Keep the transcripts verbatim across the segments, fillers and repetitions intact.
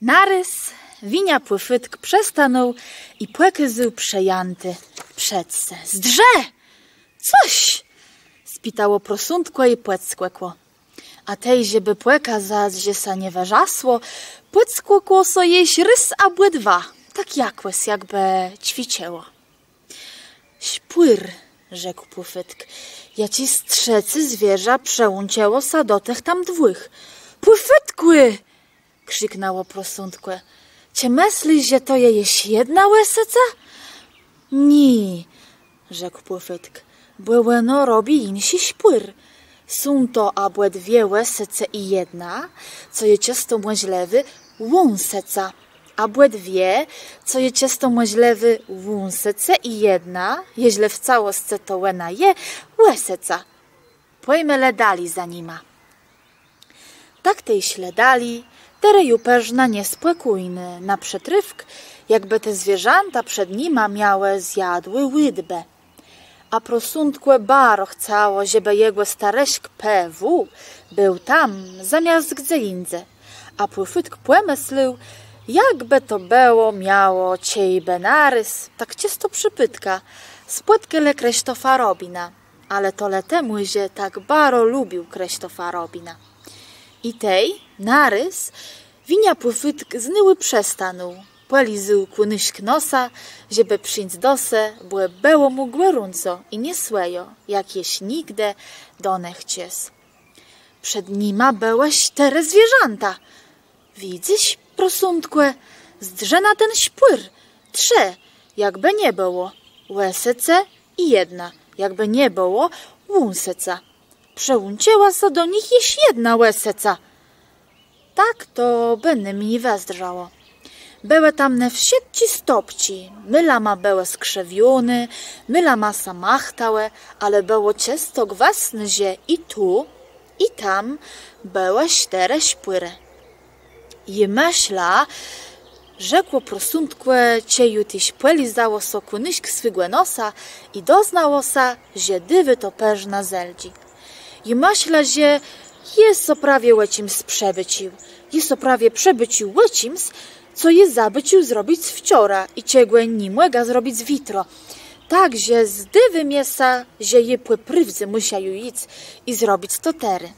Narôz Winia Pùfôtk przestanął i pòkôzôł przejãti przed se. Zdrzë! Cos? Spitało Prosątkò i pòdskòkło. A tej, żebë pòkazac, że sã nie wërzasło, pòdskòkło so jesz rôz abò dwa, tak jakòs, jakbë cwiczëło. Szpùr, rzekł Pùfôtk. Jaczés trzecé zwierzã przëłączëło sã do tëch tam dwùch. Pùfôtkù! Krziknãło Prosątkò. Czë mëslisz, że to je jesz jedna òsëca? Nié, rzekł Pùfôtk, bò òno robi jinszi szpùr. Są to abò dwie òsëce i jedna, co je czësto mòżlëwé, łąsëca. Abò dwie, co je czësto mòżlëwé, łąsëce i jedna, jeżlë w całoscë to òna je, òsëca. Pòjmë le dali za nima. Tak tej szlë dali, terô ju përznã niespòkójny, na przëtrôfk, jakbë te zwierzãta przed nima miałë zjadłé ùdbë. A Prosątkò baro chcało, żebë jegò starëszk P W béł tam, zamiast dze jindze. A Pùfôtk pòmëslôł, jakbë to bëło miało, czejbë narôz, tak czësto przëpôdkã, spòtkelë Krësztofa Robina. Ale to le temù, że tak baro lubił Krësztofa Robina. I tej, narôz, Winia Pùfôtk znôwù przestanął. Pòlizôł kùnôszk nosa, żebë przińc do se, bò bëło mù gòrąco i nieswòjo, jak jesz nigdë donëchczas. Przed nima bëłë sztërë zwierzãta. Widzysz, Prosątkò, zdrzë na ten szpùr. Trzë, jakbë nie bëło. Òsëce i jedna, jakbë nie bëło, łąsëca. Przëłączëła sã do nich jesz jedna òsëca. Tak to bënômni wëzdrzało. Bëłë tam ne wszëtczé stopczi, môlama bëłë skrzëwioné, môlama sã machtałë, ale bëło czësto gwësné, że i tu, i tam bëłë sztërë szpùrë. Jô mëszlã, rzekło Prosątkò, czej ju téż pòlizało so kùnôszk swégò nosa i doznało sã, że dôwô to përznã zeldżi. Jô mëszlã, że jô so prawie ò czims przëbôcził. Jô so prawie przëbôcził ò czims, co jô zabôcził zrobic wczora i czegò ni mògã zrobic witro. Tak że zdôwô mie sã, że jô pò prôwdze mùszã ju jic i zrobic to terô.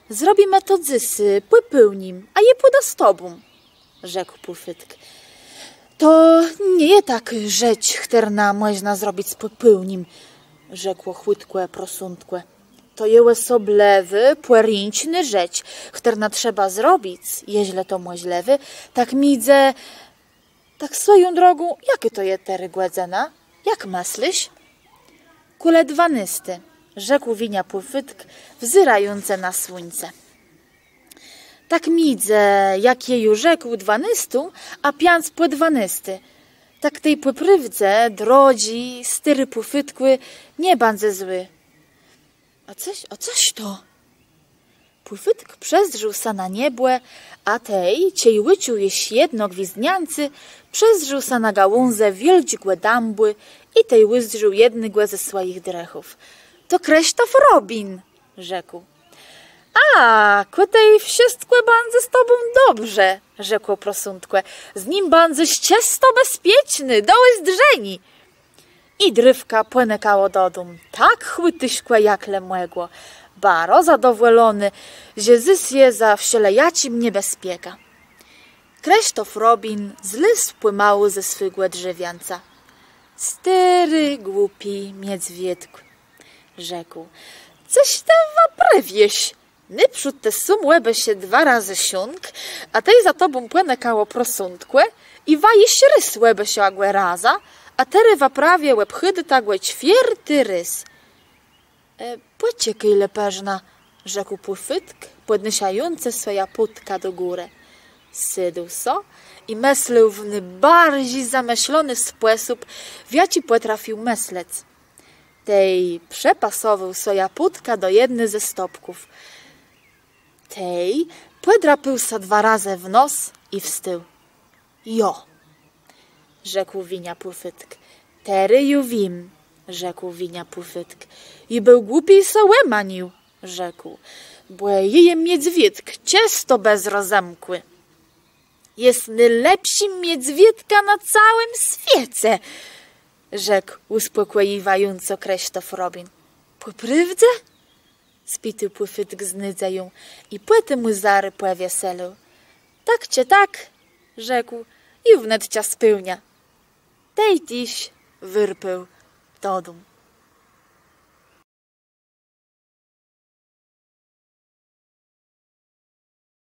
Zrobimë to dzysô pò pôłnim, a jô pùdã z tobą, rzekł Pùfôtk. To nie je tak rzecz, chtërną mòżna zrobic pò pôłnim, rzekło chùtkò Prosątkò. To je òsoblëwô, pòréncznô rzecz, chtërną trzeba zrobic, jeżlë to mòżlëwé, tak midzë Tak swòją drogą, jakô to je terô gòdzëna? Jak mëslisz? Kòle dwanôsti, rzekł Winia Pùfôtk, wzérającë na słuńce. Tak midzë, jak jô ju rzekł, dwanôstą, a piãc pò dwanôsti. Tak tej pò prôwdze, drodżi, stôri Pùfôtkù, nie bądzë złi. A cos, a cos to? Pùfôtk przezdrzôł sã na niebò, a tej, czej ùczuł jesz jedno gwizdniãcé, przezdrzôł sã na gałãze wiôldżégò dãbù i tej ùzdrzôł jednégò ze swòjich drëchów. To Krësztof Robin, rzekł. A, kò tej wszëtkò bãdze z tobą dobrze, rzekło Prosątkò. Z nim bãdzesz czësto bezpieczny, do ùzdrzeniô. I drôwka pònëkało do dóm tak chùtuszkò, jak le mògło, baro zadowòloné, że dzys je za wszelejaczim niebezpiekã. Krësztof Robin zlôzł pòmału ze swégò drzewiãca. Stôri, głupi miedzwiôdk, rzekł, cos të wëprôwiôsz? Nôprzód të sóm òbeszedł dwa razë sónk, a tej za tobą pònëkało Prosątkò i wa jesz rôz òbeszła gò razã, a terô wa prawie òbchôdôta gò czwiôrti rôz. E, pòczekôj le përznã, rzekł Pùfôtk, pòdnôszającë swòjã pùtkã do górë. Sôdł so i mëslôł w nôbarżi zamëszlony spòsób, w jaczi pòtrafił mëslec. Tej przëpasowôł swòjã pùtkã do jedny ze stopków. Tej pòdrapôł sã dwa razë w nos i wstôł. Jo, rzekł Winia Pùfôtk. Terô ju wiém, rzekł Winia Pùfôtk. Jô béł głupi i sã òmanił, rzekł, bò jô jem miedzwiôdk, czësto bez rozëmkù. Jes nôlepszim miedzwiôdkã na całim swiece, rzekł ùspòkòjiwająco Krësztof Robin. Pò prôwdze? Spitôł Pùfôtk z nôdzeją i pòtemù zarô pòwieselôł. Tak czë tak, rzekł, i wnet czas pełnia. Tej téż wërpôł do dóm.